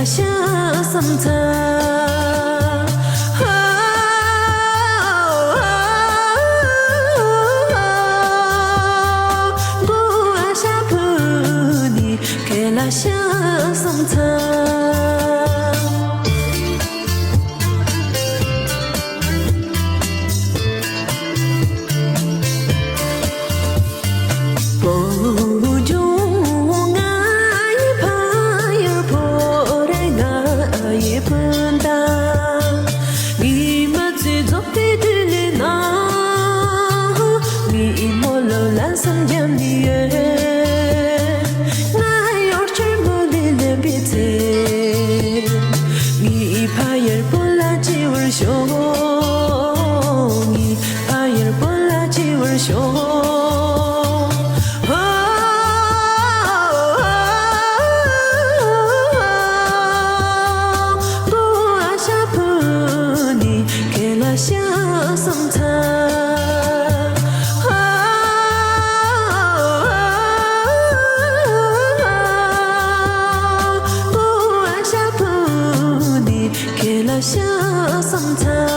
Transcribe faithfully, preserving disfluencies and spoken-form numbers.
ཤ་བསམ་ཚ། མགོ་ཨ་ཤ་ཕུ་ནི་ཁེ་ལ་ཤ་བསམ་ཚ། བོ་ཇོ་ང་ཡི་ཕ་ཡུལ་བོད་རེད། ང་ཡི་སྤུན་ཟླ། ཉི་མ་ཚེ་རྫོགས་པའི་དུས་ལས་ན། ངའི་མོ་ལོ་ལ་སེམས་རྒྱབ་ནས་ཡོད། ང་ཡོར་ཆེར་མོ་ལས་ལེན་པའི་ཚེ། ངའི་ཕ་ཡུལ་བོད་ལ་བརྩེ་བར་ཤོག། ངའི་ཕ་ཡུལ་བོད་ལ་བརྩེ་བར་ཤོག། བོ་ཨ་ཤ་ཕུ་ནི་ཁེ་ལ་ཤ་བསམ་ཚ། བོ་ཨ་ཤ་ཕུ་ནི་ཁེ་ལ་ཤ་བསམ་ཚ།